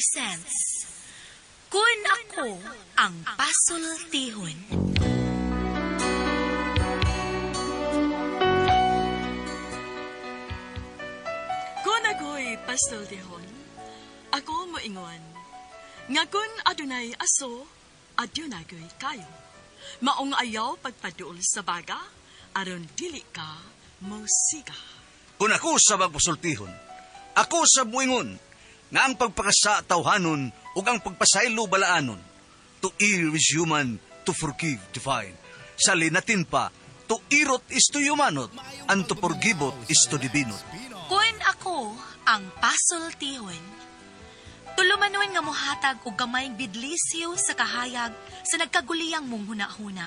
presents Kun Ako ang Pasultihon. Kun ako'y pasultihon, ako moingon, nga kun adunay aso, adunay ko'y kayo. Maong ayaw pagpaduol sa baga, aron dili ka mosiga. Kung ako sa magpasultihon, ako sa buingon, nga ang pagpakasa tawhanon ug ang pagpasaylo balaanon. To err is human, to forgive divine. Sa linatin pa, to irot is to humanot, and to forgivot is to divinot. Kun ako ang pasultihon. Tulumanon nga mohatag og gamayng bidlisyo sa kahayag sa nagkaguliyang mong huna-huna.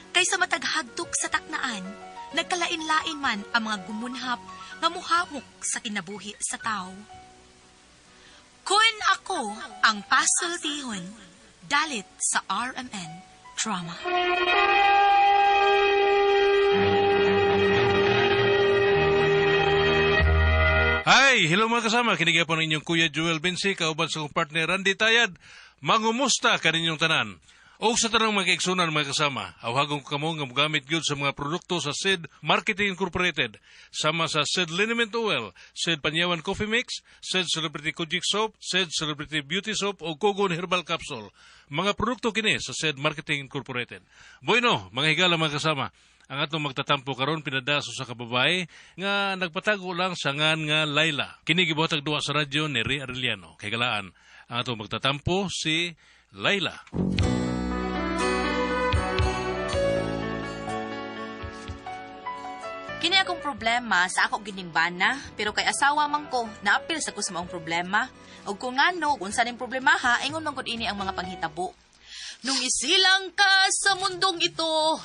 Kaysa mataghagtok sa taknaan, nagkalain-lain man ang mga gumunhap nga muhamok sa kinabuhi sa tao. Kun ako ang pasultihon, dalit sa RMN Drama. Hi! Hello mga kasama. Kinigyan po ng inyong Kuya Joel Bensi, kauban sa kong partner Randy Tayad. Mangumusta kaninyong tanan. O sa tanang mga kaigsunan mga kasama, awhagon ko kamo nga mogamit gyud sa mga produkto sa SID Marketing Incorporated, sama sa SID Liniment Oil, SID Panyawan Coffee Mix, SID Celebrity Kojic Soap, SID Celebrity Beauty Soap o Kogon Herbal Capsule. Mga produkto kini sa SID Marketing Incorporated. Bueno, mga higala mga kasama, ang atong magtatampo karon pinadaso sa kababae nga nagpatago lang sa ngan nga Laila. Kini gibuhatag duwa sa radyo ni Ray Arellano. Kay galaan, ang atong magtatampo si Laila. Kini akong problema sa ako gining bana, pero kay asawa man ko, naapil sa ko sa maong problema. Ug kung ngano, kung sa ning problema ha, ingon man gud ini ang mga panghitabo. Nung isilang ka sa mundong ito,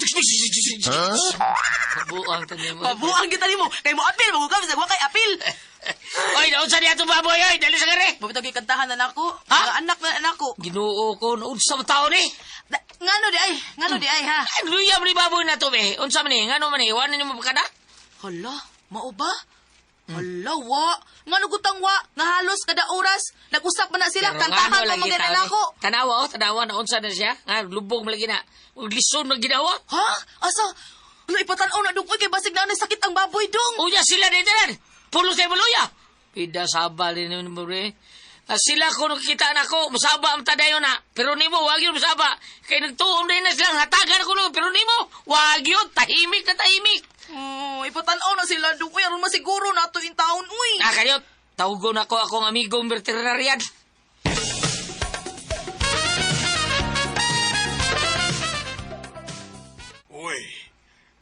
Pabuang ta nimo. pabuang kita nimo, kay mo apil, mo ka bisag wa kay apil. Oy, naunsa niya itong baboy, oy, dali sa kare. Babitog kantahan na nako, Ha? mga anak na nako. Ginoo ko, naunsa man tao ni? Ngano di ay, ngano di ay ha? Ay, luya man ni baboy na to, be. Unsa man ni, ngano man ni, iwanan nimo pa kada? Hala, mao ba? Hala, wa. Ngano gutang wa, nga halos kada oras, nag-usap man na sila, Pero kantahan ngano pa lagi mga tao ni? nako. Tanawa, oh, tanawa, naunsa na siya. Nga, lubog man lagi na. Ug lison man ginawa. Ha? Asa? Ano ipatan-aw na dong? Uy, kay basig na na sakit ang baboy dong. Unya sila dito tanan. Pulo sa buluya. Pida sabal ni mo bre. Ah, sila ko nakita na ko, musaba ang tadayon na. Pero nimo wag yun musaba. Kay nagtuon din na silang hatagan ko no, pero nimo wag yun, tahimik na tahimik. Oh, ipatan-aw na sila dong. Uy, aron masiguro na ato in taon. Uy. Ah, kayo, tawgon ako akong amigong veterinarian. Uy,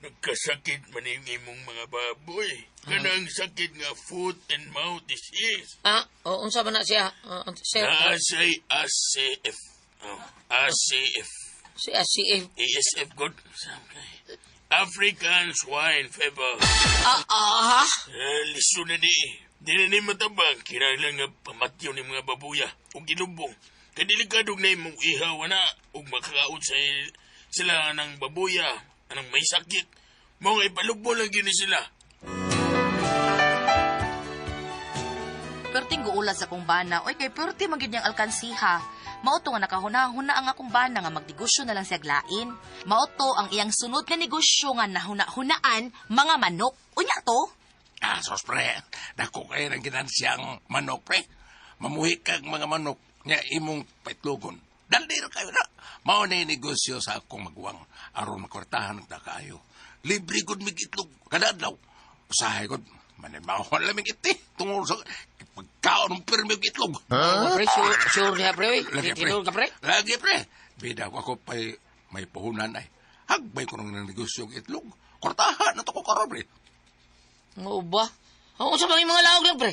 nagkasakit man yung imong mga baboy. Kanang sakit nga foot and mouth disease. Ah, oh, unsa man na siya? Ah, sir, Naasay ACF. Oh, ACF. si ACF. ASF good. African swine fever. Ah, ah, ha? Eh, liso na di. Di na ni matabang. Kinahanglan nga pamatyo ni mga babuya. O gilubong. Kay delikado na imong ihaw na. O makakaot sa sila ng babuya. Anang may sakit. Mao nga ipalubo lang yun ni sila. Perting guulat sa akong bana. Uy, kay perti magid niyang alkansiha. Mao to nga nakahuna-huna ang akong bana nga magnegosyo na lang siya glain. Mao to ang iyang sunod nga negosyo nga nahuna-hunaan mga manok. Unya to. Ah, sos pre, dako kayo ng ginansyang manok pre. Mamuhi kag mga manok nga imong paitlogon. Daldiro kayo na. Mao na yung negosyo sa akong maguwang aron makwartahan ta kaayo. Libre gud mig itlog kada adlaw. Usahay gud manimaw lamig iti tungod sa pagkaon ng pirmi og itlog. Huh? Pre, sure, sure niya, pre. oy. Lagi pre. Tinuod ka, pre. Lagi pre. Bida ko ako pa'y may puhunan ay. Hagbay ko ng negosyo og itlog. Kwartahan na to ko karon pre. Oo ba? Oh, unsa bang mga laog lang, pre?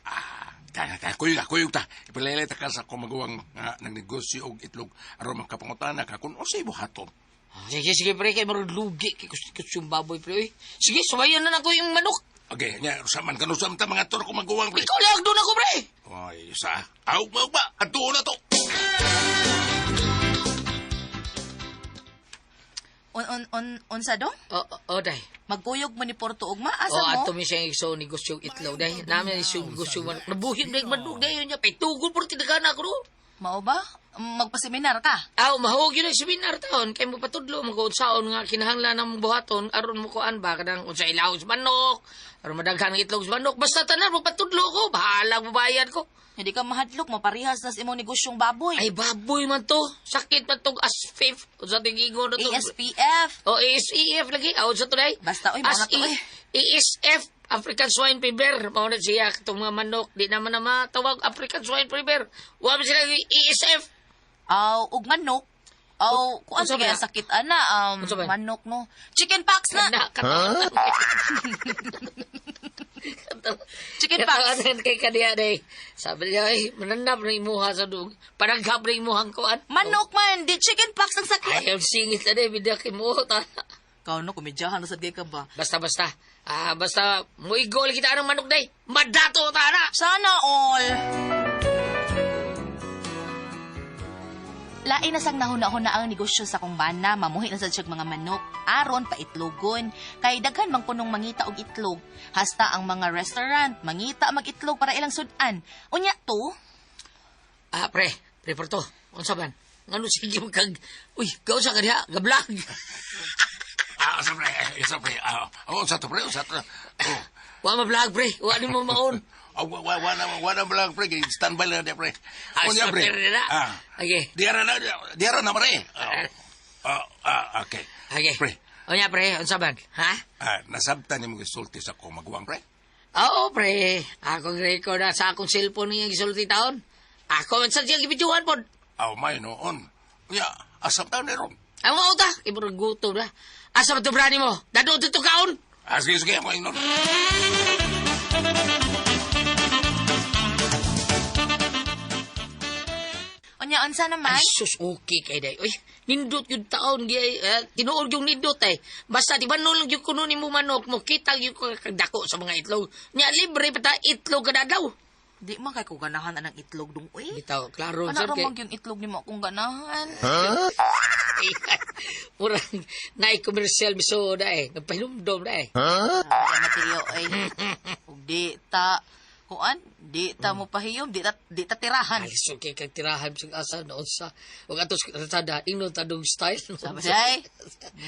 Ah, ta ta kuyog ta kuyog ta. Ipalalay ta ka sa akong maguwang nga nagnegosyo og itlog aron makapangutana ka kung unsay buhaton. Ah, sige, sige, pre. Kay marag lugi. Kay kuskus yung baboy, pre. Oy. Sige, suwayan na nako yung manok. Okay, nya usa man kanu sa mga toro kong maguwang pre. Ikaw lang doon ako, pre. Oy, sa aw ba ba adto na to. Un, un, Unsa dong? O, o, day. Magkuyog mo ni Porto ugma asa O, mo? ato mi siya igso negosyo itlog day. Namin siya negosyo manok. Nabuhin day manok day yun niya. Paitugol po tinagana ko ro. Mao ba? Magpaseminar ka? Aw, mahog yun ang seminar taon. Kay mo patudlo, mag-unsaon nga kinahanglan ng buhaton. Aron mo kuan ba, kanang unsa ilaw sa manok. Aron madaghan ang itlog sa manok. Basta tanan, mo patudlo ko. Bahala babayad ko. Hindi ka mahadlok, maparihas na sa imong negosyong baboy. Ay, baboy man to. Sakit man tong asfif. Unsa tingigo na to. ASPF. O, ASEF lagi. Aw, sa tunay. Basta, oy, mga to, oy. ASF, African Swine Fever. Mao na siya, itong mga manok. Di naman na matawag African Swine Fever. Wa man sila ASF. Aw, ug manok. Aw, kuan Unsa sige ba? sakit ana Unsa ba? manok no. Chicken pox na. Na, huh? Chicken pox. Katawanan kay kaniya day. Sabi niya, ay, mananap na imuha sa dug. Panaghap na imuhang kuan. Manok man, di chicken pox ang sakit. Ayaw singit na day, bida kay mo. Ta. Kau no, komedyahan na sad kay ka ba? Basta, basta. Ah, basta, muigol kita ng manok day. Madato ta na. Sana all. Lain na sang nahuna-huna ang negosyo sa kong bana, mamuhi na sad siyag mga manok, aron pa itlogon. Kay daghan man kunong mangita og itlog. Hasta ang mga restaurant, mangita mag itlog para ilang sudan. Unya to, Ah, pre, pre Porto. Unsa man? Ngano sige mo kag Uy, gaw sa kaniya, gablag. Ah, sa pre, sa pre. Ah, oh, sa to pre, sa to. Oh. Wa ma-vlog pre, wa ni mo maon. Ah, wa wa wa na wa na vlog pre, kay standby lang na pre. Ah, Unya, pre. super na. Ah. Okay. Diara na, diara na pre. Ah, ah, ah, okay. Okay. Pre, Unya pre, unsa man? Ha? ah, nasabtan nimo gisulti sa akong maguwang pre. Oo, pre. Akong record na sa akong cellphone niyang gisulti taon. Ako man sa siyang gibidyuhan pod. Aw may noon. Unya, asabtan ni ron. Ang mga uta, kay murag gutom na. Asa ba to brani mo? Dado to kaon. Ah, sige, sige, ako ingnon. Unya unsa naman? Ay, sus, okay kay day. Uy, nindot yung taon, gi, eh, tinuod yung nindot eh. Basta, di ba nulong yung kuno ni mo manok mo, kita yung kagdako sa mga itlog. Nya, libre pa ta, itlog kada daw. Di man kay ko ganahan anang itlog dong uy. Bitaw, klaro, Ana sir. ra Kay, man yung itlog nimo akong ganahan. murang, naay commercial biso na eh. Nagpahinumdom na eh. Huh? Materiyo ay. Ug di ta kuan, di ta mo pahiyom, di ta tirahan. Ay, so kay kag tirahan sa asa noon sa ug ato sa rasada ingnon ta dong style. Sabi siya ay,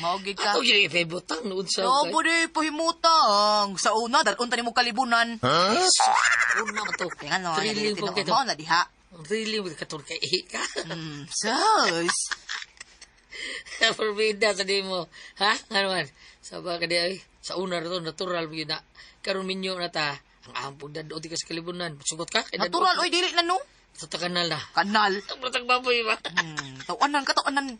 mao gid ka. Ato gyud ipebutang noon sa. No, pwede pahimutang. Sa una, dalon ta nimo kalibunan. Una ba to? Kaya nga no, Thrilling po tinuod kito. mo na diha. Thrilling mo katong kay ihi ka. Sus. Forbida sa di mo. Ha? Ano man? Sa ba ka di ay? Sa una ra to natural gyud na. Karon minyo na ta. Ang ampog dadto ti ka sa kalibunan. Sugot ka kay dadto. Natural, oy, dili na no. Sa ta kanal na. Kanal. Ang batang baboy ba? Tawanan ka, tawanan.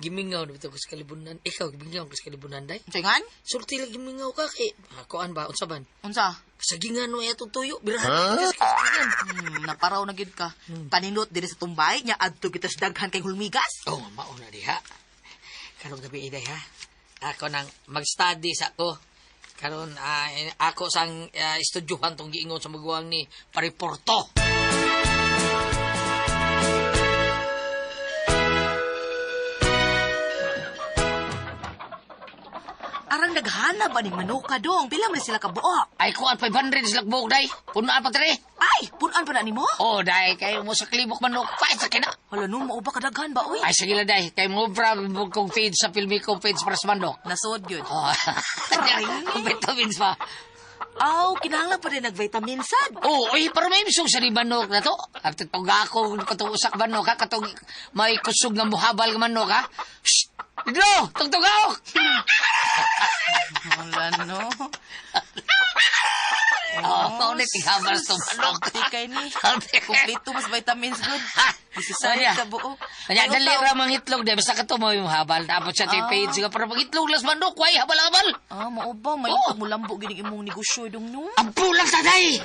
Gimingaw na bitaw ko sa kalibunan. Ikaw gimingaw ka sa kalibunan day. Singan? Sulti lang gimingaw ka kay kuan ba unsa man? Unsa? Sagingan no atong tuyo. Birahan ka sa sagingan. Naparaw na gid ka. Paninot diri sa tumbay, nya adto kita sa daghan kay hulmigas. Oh, mao na diha. Karong gabi iday ha. Ako nang mag-study sa ko. Karon ako sang estudyuhan tong giingon sa maguwang ni Pariporto. Arang naghana ba ni manuka dong? Pila man sila kabuok? Ay kuan 500 sila buok day. Punuan pa tre. Ay, punan pa na nimo? Oh, day kay mo sa klibok manok pa sa kina. Hala no, mao ba kadaghan ba oy? Ay sige lang day, kay mo bra kong feed sa filmi kong feeds para sa manok. Nasod gyud. Oh. Vitamins pa. Aw, kinahanglan pa din nag-vitamin sad. Oh, oy, pero may misog sa ni manok na to. At itong ako, katong usak manok ha, katong may kusog nga muhabal nga manok ha. Shh! Dlo! Tugtugaw! Wala no. Oh, oh, tighabal sa manok. Sakti kay ni. Kompleto mas vitamins good. Anya. Sisay ka buo. Anya, Ano dali tao? ra mang itlog. Di, basta ka to mo yung habal. Tapos sa ah. page nga, para pag itlog las manok, way, habal-habal. Ah, mao ba may Oh. oh. mulambo gini imong negosyo dong no? Ang pulang taday!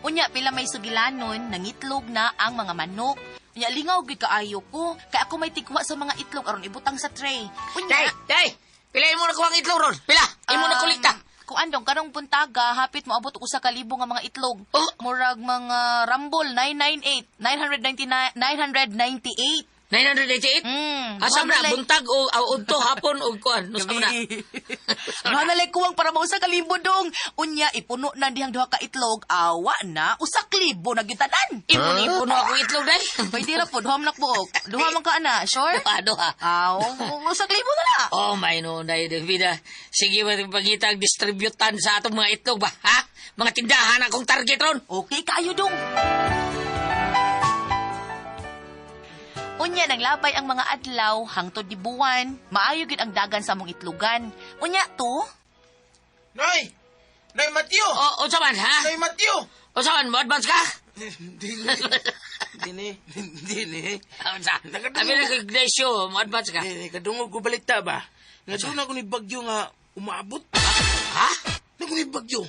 Unya pila may sugilanon, nangitlog na ang mga manok. Unya lingaw gyud kaayo ko, kay ako may tigwa sa mga itlog aron ibutang sa tray. Unya Day, day! Pila imo na kuha ang itlog ron. Pila! Imo na kolekta. Kuan dong karong buntaga hapit moabot og 1,000 nga mga itlog. Oh. Murag mga rambol 998, 999, 998. 988? Asa man na, buntag o udto hapon o kuan. Nusa man na. Ano na lay kuwang para mausa ka libo dong. Unya ipuno na dihang duha ka itlog, awa na 1,000 na gyud tanan. Ipuno ako itlog day. Pwede ra po, duha man nak buok. Duha man ka ana, sure? Duha, duha. Aw, 1,000 na la. Oh, may no, day, Davida. Sige, pagita ang distributan sa atong mga itlog ba, ha? Mga tindahan akong target ron. Okay kayo dong. Unya naglabay ang mga adlaw hangtod di buwan, maayo gyud ang dagan sa among itlogan. Unya to, Nay! Nay Mateo! O, unsa man, ha? Nay Mateo! Unsa man, mo advance ka? Dili. Dili. Dili. Unsa? Nakadungog. Abi na kay Ignacio, mo advance ka. Dili, kadungog ko balita ba? Nga doon ako ni Bagyo nga umaabot. Ha? Ako ni Bagyo.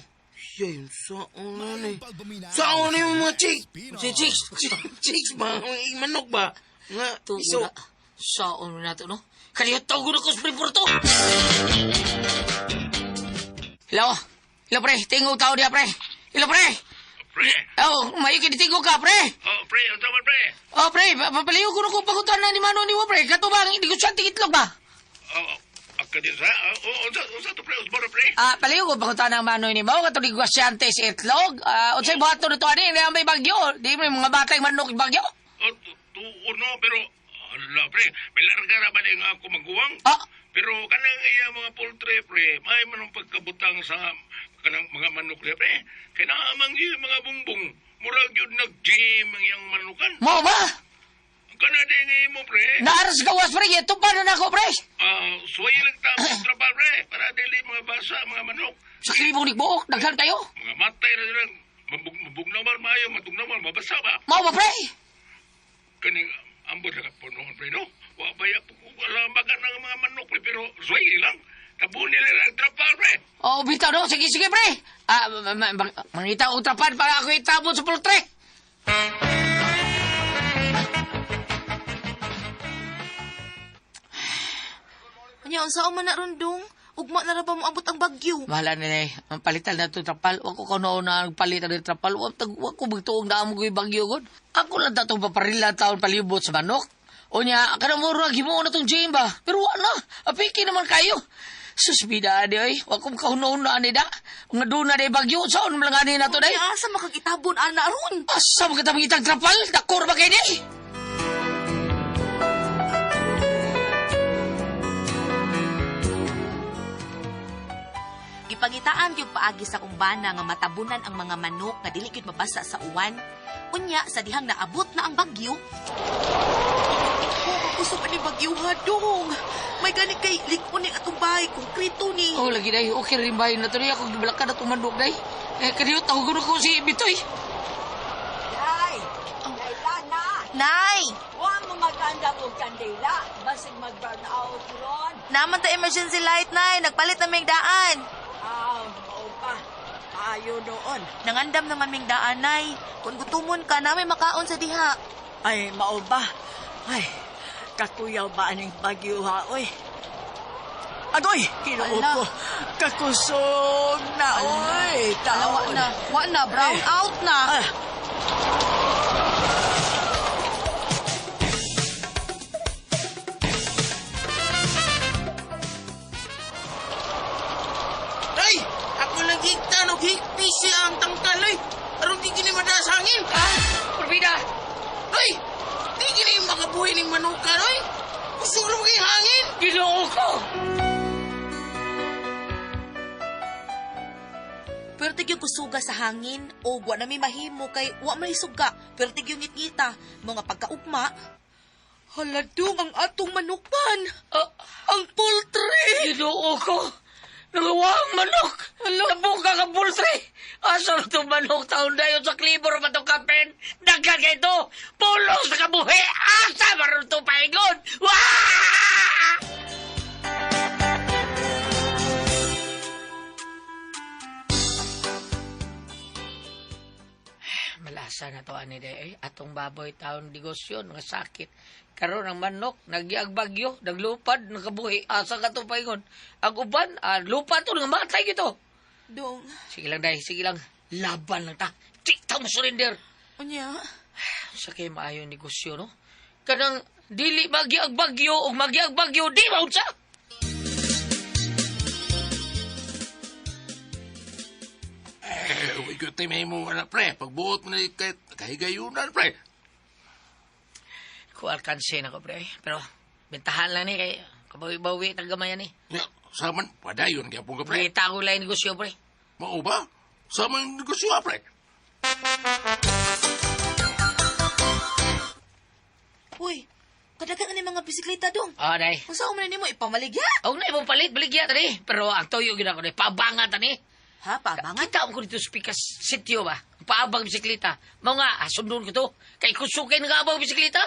Yay, saan na ni? Saan na yung mga chicks? Si chicks. Chicks ba? Ang manok ba? Nga, Tuo iso. na. Saon na nato, no? Kaya tawag na ko sa Freeport, to. Hello? Hello, pre. Tingog tao diya, pre. Hello, pre. Pre! Oh, mayo kinitingog ka, pre. Oh, pre, unsa man pre? Oh, pre, papaliw ko na kung pagutan na ni Mano ni mo, pre. Kato ba, hindi ko siya itlog ba? Oh, agka din sa. Oh, unsa unsa to pre? Usbara pre. Ah, paliw ko pagutan ng Mano ni mo. Kato negosyante sa itlog. Ah, unsay buhaton na to, ani, hindi may bagyo. Di mo yung mga batay manok bagyo. Oh, tuon no, pero ala pre, may larga ra ba din ako maguwang? Ah, Pero kanang iya mga poultry pre, may manong pagkabutang sa kanang mga manok niya pre. Kay naamang yung mga bungbong, murag yun nag-gym ang iyang manukan. mo ba? Kana din imo pre. Naaras gawas, pre. Ito pa na nako, pre. Ah, suway lang tapos trapal pre para dili mga basa mga manok. Sa kilibong ni buok, daghan kayo. Mga matay na sila. Mabugnaw man maayo, matugnaw man mabasa ba? Mao ba, pre? Kaning ambot lang punoon pre no. Wa ba ya wala baga ng mga manok pre pero suway lang. Tabuon nila lang trapal pre. Oh, bitaw no. Sige, sige, pre. Ah, mangita og trapan para ako itabon sa poultry. Unya unsa man na ron dong? Ugma na ra ba moabot ang bagyo? Bahala na eh. Ang palitan na itong trapal. Wa ko kuno na ang palitan ng trapal. Wa ko magtuong na amo ko'y bagyo god. Ako lang datong paparila taon palibot sa manok. O niya, kanang mura, himuon na tong gym ba? Pero wa na. Apiki naman kayo. Susbida ani oy. Wa ko makahunoon na ani da. Nga doon na di bagyo. Saan man lang ani na to day? Unya asa makagitabon ana ron? Asa mo kita mangitang trapal? Dakor ba kayo ni? Gipangitaan gyud paagi sa kumbana nga matabunan ang mga manok nga dili gyud mabasa sa uwan. Unya sa dihang naabot na ang bagyo. Oh, kusog ani bagyo hadong. May gani kay lig-on ni atong bahay, konkreto ni. Oh, lagi day. Okay rin ba yun na to? Ako gibalakan na itong manok day. Eh, kaniyo, tawagan ko si Bitoy. Day! Dayla na! Nay, Wa mo maganda og kandila. Basig mag-burn out ron. naman ta emergency light nay, nagpalit na ming daan. Ah, mao pa. Tayo doon. Nangandam naman ming daan nay. Kung gutumon ka, namin makaon sa diha. Ay, mao ba? Ay, kakuyaw ba aning bagyo ha, oy? Agoy, kinuo Ala. ko. Kakusog na, oy. Ala, wa Taon. na. Wa na, brown Eh. out na. Ah, Ay! Ako lang higtan og higpis siya ang tangkal, oy. Aron di gini madasangin. Ah, Parbida! Ay! Di gini makabuhi ning manukan, oy. Kusog ra kay hangin. Ginoo ko! Pertig yung kusuga sa hangin o wa na mi mahimo kay wa may suga. Pertig yung ngitngita, mga pagkaugma. Hala dong ang atong manukan. Ah, Ang poultry. Ginoo ko! Nagawa ang manok! Nabuka ka poultry! Asa na itong manok taon na yun sa klibor pa itong kapen? Daghan kayo ito! Pulos na kabuhi! Asa maroon itong paingon! Wah! Malasa na to ani day eh. Atong baboy taon negosyo nga sakit. Karon ang manok nagyag bagyo, naglupad, nakabuhi. Asa ka to paingon? Ang uban, ah, lupa to nga matay gito. Dong, Sige lang, day. Sige lang. Laban lang ta. Di ta mo surrender. unya. Sa kay maayo negosyo, no? Kanang dili magiag bagyo o magiag bagyo, di ba unsa? Eh, uy, ko tayo may mo, anak, pre. Pagbuot mo na kahit kahigayunan, pre. Ko alkanse na ko, pre. Pero bentahan lang ni kay kabawi-bawi tagamayan ni. Ya, saman, padayon kaya po ka, pre. Kita ko lang negosyo, pre. Mao ba? Sama yung negosyo, ah, pre. Uy, kadagan ni mga bisikleta dong. Ah, day. Unsa man nimo ipamaligya? Og na imong palit, baligya tani. Pero ang tuyo gyud ako ni pabangan tani. Ha, pabangan? Kita ko dito sa pikas sityo ba? Paabang bisikleta. Mao nga, sundon ko to. Kay kusugay nga abang bisikleta.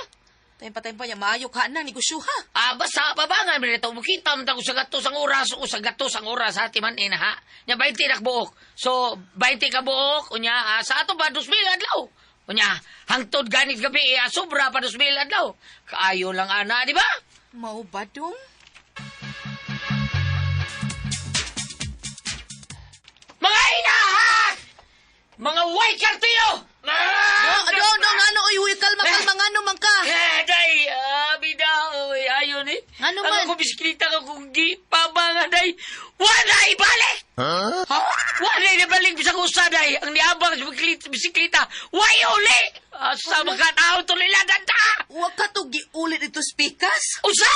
Tayo pa niya, maayo ka na, negosyo ha. Ah, basta pabangan man ito. Mukita man ta ko sa gatos ang oras o sa gatos ang oras ha, timan ina ha. Nya 20 nak buok. So 20 ka buok unya sa ato ba 2,000 adlaw. Unya hangtod ganit gabi sobra pa 2,000 adlaw. Kaayo lang ana, di ba? Mao ba dong? Mga inahak! Mga white kartiyo! Dong, dong, dong, ano, uy, uy, kalma, kalma, ngano man ka? Eh, day, bida, oy, ayon eh. Ngano man? Ang ako bisikleta ka kung gi, pabangan, day. Wala ibalik! Huh? Wala ibalik bisag usa, day. Ang niabang sa bisikleta, way uli! Asa magkatao to nila, danta! Huwag ka to giulit ito, speakers. Usa!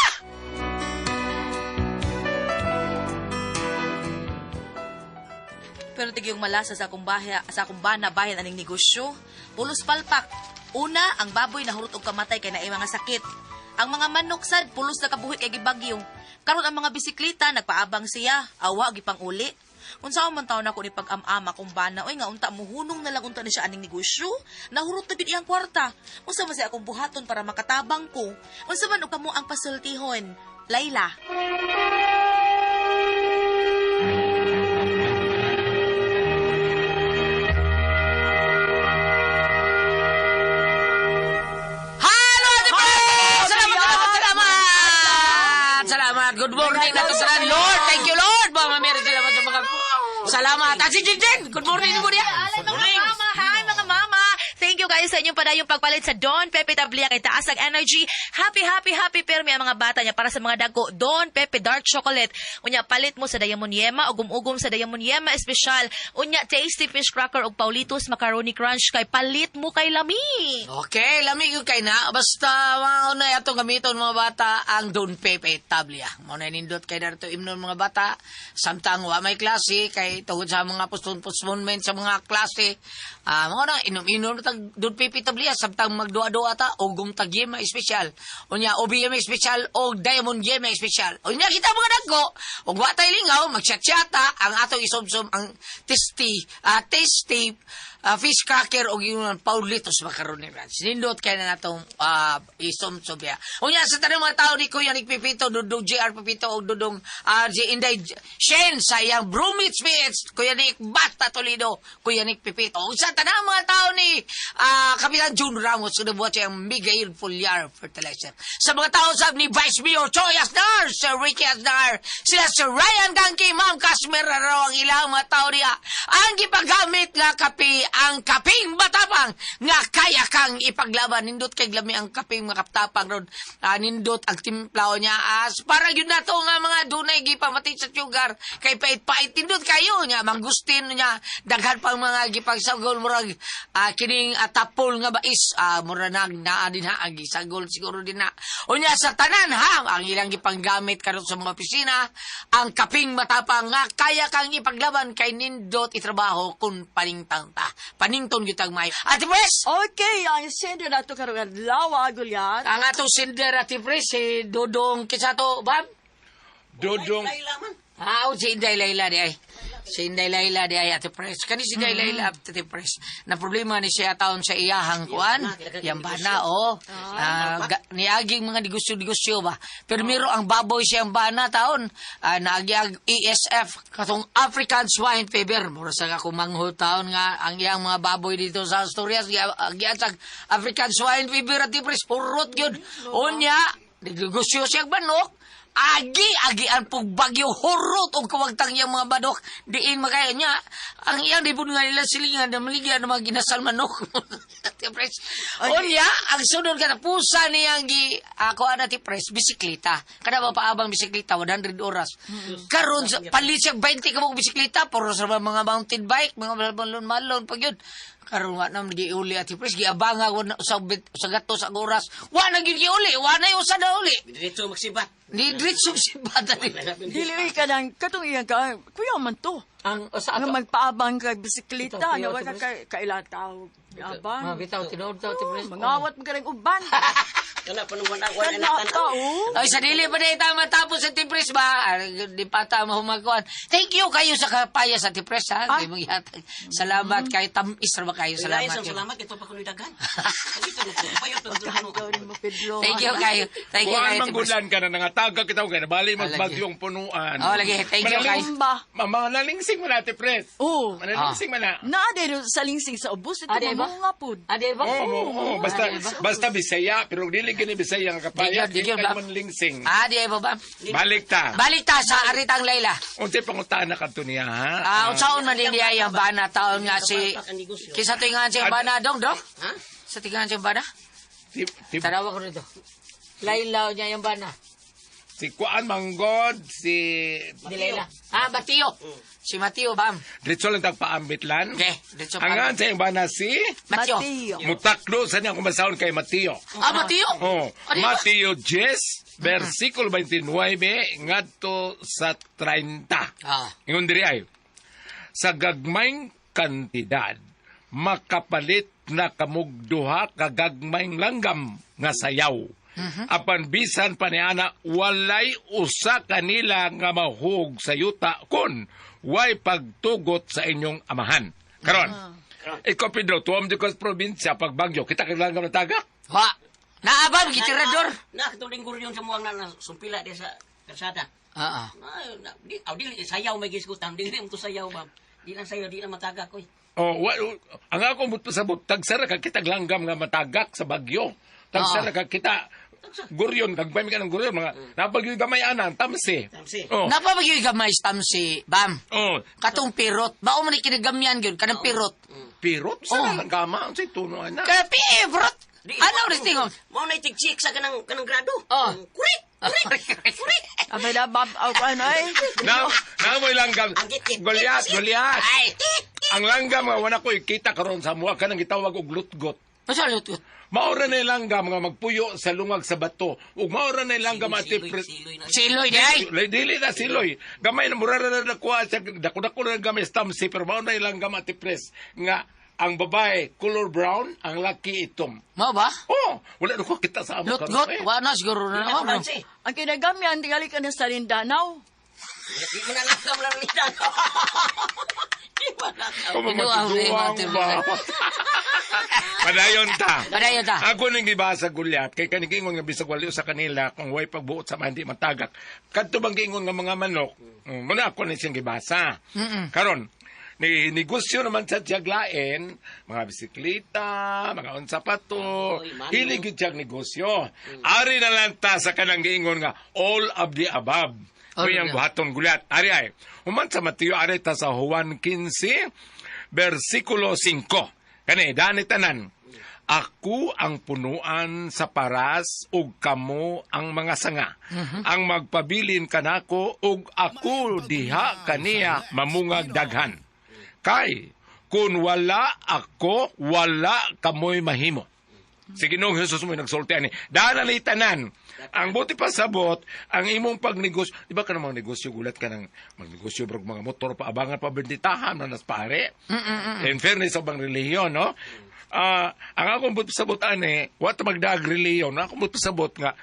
Pero tig yung malasa sa akong bahay, sa akong bana bahin aning negosyo. Pulos palpak. Una, ang baboy nahurot og kamatay kay naay mga sakit. Ang mga manok sad pulos na kabuhi kay gibagyo. Karon ang mga bisikleta nagpaabang siya, awa gipang uli. Unsa man taon nako ni pag-am-ama kung bana oy nga unta muhunong na lang unta ni siya aning negosyo. Nahurot na gid iyang kwarta. Unsa man siya akong buhaton para makatabang ko? Unsa man og kamo ang pasultihon? Layla. Halo, Ate Pre! Salamat, salamat, salamat! Salamat. Good morning na to sa Lord. Thank you, Lord. Mama Mary, salamat sa mga... Salamat. At si Jinjin, good morning mo niya. Alay, mga mama. Hi, mga mama. Thank you guys sa inyong padayong pagpalit sa Don Pepe Tablia kay taas ang energy. Happy, happy, happy permi ang mga bata niya para sa mga dagko. Don Pepe Dark Chocolate. Unya, palit mo sa Diamond Yema o gumugum sa Diamond Yema Espesyal. Unya, Tasty Fish Cracker o Paulitos Macaroni Crunch kay palit mo kay lami. Okay, lami yun kay na. Basta mga unay atong gamiton mga bata ang Don Pepe Tablia. Muna nindot kay narito imnon mga bata. Samtang wa may klase kay tungod sa mga postponement sa mga klase. Mga na inom-inom tag Don Pepe Tablia samtang magduha-duha ta og gum tag Yema espesyal. Unya OBM espesyal o Diamond Yema espesyal. Unya kita mga dagko og wa tay lingaw magchat-chata ang atong isomsom ang tasty fish cracker og yung Paulitos Macaroni Ranch. Nindot kay na natong isomsom ya. Unya sa tanang mga tao ni Kuya Nick Pipito, Dudong JR Pipito og Dudong RJ Inday Shen sa iyang Brumits PH, Kuya Nick Bata Toledo, Kuya Nick Pipito. Ug sa tanang mga tao ni Kapitan June Ramos sa buhat siyang Miguel Fulyar Fertilizer. Sa mga tao sab ni Vice Mayor Choi Aznar, Sir Ricky Aznar, sila Sir Ryan Gangki, Ma'am Casmer raw ang ilang mga tao niya. Ang gipagamit nga kape, ang kaping matapang nga kaya kang ipaglaban. Nindot kay glami ang kaping makaptapang ron. Nindot ang timplaw niya. As para yun na to nga mga dunay gipamati sa sugar kay pait-pait nindot kayo niya mangustin niya daghan pang mga gipagsagol murag kining tapol nga mais mura nag naa din ha ang gisagol siguro din na. Unya sa tanan ha ang ilang gipanggamit karon sa mga opisina ang kaping matapang nga kaya kang ipaglaban kay nindot itrabaho kun paningtang ta. Panington gyud tag may. Ate Pres! Okay, ang sender na ito karong adlaw, Gulyat. Ang atong sender Ate Pres si Dodong kinsa to, Bob? Dodong. Ah, si Inday Layla di ay. Si Inday Layla di ay Ate Pres. Kani si Inday Layla Ate Pres. Na problema ni siya taon sa iyahang kuan. Yang bana oh. Niaging mga negosyo-negosyo ba. Pero miro ang baboy siyang bana taon. Naagi ang ESF katong African Swine Fever. Mura sa ako manghol taon nga ang iyang mga baboy dito sa Asturias giatag African Swine Fever Ate Pres purot gyud. Unya negosyo siya manok. Agi, agian pong bagyo, hurot og kawagtang iyang mga manok. Diin makaya niya. Ang iyang di po nga nila silingan na maligyan ng mga ginasal manok. Ti Pres. Unya, ang sunod katapusan niyang gi, ako ana ti Pres, bisikleta. Kada ba paabang bisikleta, 100 oras. Karon sa palit siya 20 ka mong bisikleta, puro sa mga mountain bike, mga malon-malon pag yun. Karon wa na giuli ati Pres, giabanga wa na sa sa gato sa oras. Wa na gyud giuli, wa na yung usa na uli. Diretso magsibat. Ni diretso si bata ni. Dili oy ka nang katong iyang ka kuya man to. Ang sa Nga magpaabang kag bisikleta, Ito, nga kuya, wa ka ito, kaila tao. Abang. Mga bitaw tinuod daw ti Pres. Mangawat mo ka ng uban. Kana pa nung wala wala Kana na ka, oh. Ay, sa dili pa na ita matapos sa Tipres ba? Ah, di pa ta mahumakuan. Thank you kayo sa kapaya sa Tipres, ha? Kay mong ihatag. Salamat kayo. Tamis ra ba kayo? Salamat. Salamat. kayo. Salamat ito pa kunoy daghan. Dito na ko. Payot na Ikaw rin mo, Pedro. Thank you kayo. Thank you Kuan kayo, Tipres. manggulan ka na nangataga kita kay nabali Ah, lagi. magbagyo ang punuan. Oh, lagi. Thank you, Manalings- Ba? Manalingsing mo na, Ate Pres. Oh. Manalingsing mo na. Naa din sa lingsing sa ubos ito Ah, di ba? mamunga pud. Ade ba? Oo, oo, oo. Basta, basta Bisaya, pero dili gini Bisaya nga kapaya, Di gyud, di gyud, kay ba? manlingsing. Ah, di ba ba? Balik ta. Balik ta sa Aritang Layla. Unsay pangutana kadto niya, ha? Ah, unsaon man din niya yung bana taon nga si kinsa tingan siya bana dong dong? Ha? Sa tingan siya bana? Si, si, Tanawa ko nito. Layla niya yung bana. si Kuan Manggod, si Di Layla. Ah, Mateo. Si Mateo bam. Diretso lang tagpaambit lan. Okay, diretso Ang pa. sa iyang bana si Mateo. Mateo. Mutaklo sa niya kumasahon kay Mateo. Ah, Mateo. Oh, Ano yun? Mateo 10, versikulo 29 ngadto sa 30. Ah. Ingon diri ay sa gagmayng kantidad makapalit na kamog duha ka gagmayng langgam nga sayaw. Apan bisan pa niana walay usa kanila nga mahug sa yuta kun way pagtugot sa inyong amahan. Karon. Ikaw Pedro, tuwam di ko sa probinsya pag bagyo, kita kay langgam na tagak. Wa. Naabam gitirador. Na katong lingguryon sa muang na sumpila di sa kalsada. Ah, ah. Ay, na, di, aw, dili sayaw may gisgutan. Dili mo to sayaw, ma'am. Di lang sayaw, di lang matagak koy. Oh, wa, ang ako mo pasabot tagsara ka kita langgam nga matagak sa bagyo. Tagsara ka kita guryon kagpay ka ng guryon mga napagyo gamay ana tamsi. Tamsi. Oh. Napabagyo gamay stamsi, bam. Oh, Katong pirot. Bao man ni kinagamyan gyud kanang pirot. pirot sa Oh. oh. gama unsay tuno ana. Kaya pirot. Ano rin tingog? Mao na itig-chik sa kanang kanang grado. Oh. Kurik, kurik, kurik. Abay na bab aw ano ay. Na namoy langgam. Ang git-git. Goliat, Goliat. Ay. Ang langgam nga wala ko ikita karon sa muha kanang gitawag og lutgot. Masa lutot? Maora na yung langgam nga magpuyo sa lungag sa bato. Ug maora na yung langgam ati Siloy, pre- siloy na. Siloy di ay. Dili, dili na siloy. Gamay na mura na nakuha siya. Dako-dako na gamay stamsi. Pero mao na ilang gamay ati pres. Nga ang babae color brown, ang laki itom. Mao ba? Oh, wala na ko kita sa amo Lutgot, karon, eh. wa na siguro na Di na ako. Fransi. Ang kinagamyan tingali ka na sa Mindanao. Di mo na langgam lang nila. Di mo na Kung Ino ang matuduwang lima, ba? Padayon ta. Padayon ta. Ako ning gibasa gulyat kay kanigingon nga bisag wali sa kanila kung way pagbuot sa mga hindi matagak. Kadto bang giingon nga mga manok, muna ako ni siyang gibasa. Karon ni negosyo naman sa tiyaglain, mga bisikleta, mga unsa pa to, Oy, mano. hilig gyud siyang negosyo. Ari na lang ta sa kanang giingon nga all of the above. All Kuyang of the- buhaton gulat. Ari ay, human sa Mateo, ari ta sa Juan 15, versikulo 5. Kani, dani tanan. Ako ang punuan sa paras ug kamo ang mga sanga. Ang magpabilin kanako ug ako diha kaniya mamungag daghan. Kay kun wala ako, wala kamoy mahimo. Si Ginoong Jesus mo nagsulti ani. Daan ni tanan. Ang buti pa sabot, ang imong pagnegosyo, di ba ka ng mga negosyo, gulat ka ng magnegosyo, bro, mga motor, paabangan, pabenditahan, manas pare. In fairness sa bang relihiyon, no? Ah, ang akong buti pasabot ani, what magdag relihiyon, ang akong buti pasabot nga,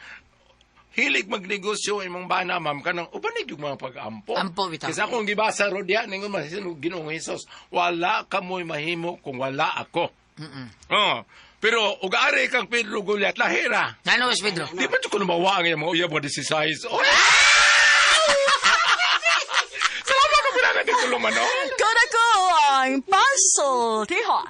hilig magnegosyo imong bana ma'am kanang ubanig yung mga pag-ampo. Ampo, bitaw. Kasi akong gibasa ro diha ningon man si Ginoong Hesus, wala kamoy mahimo kung wala ako. Oh, pero ug ari kang Pedro Goliat lahira. Nano is Pedro? Di ba ko lumawa ang iyang mga uyab nga 16? Oh! Salamat ko pinangan dito lumano. Kuna ko ang pasultihon.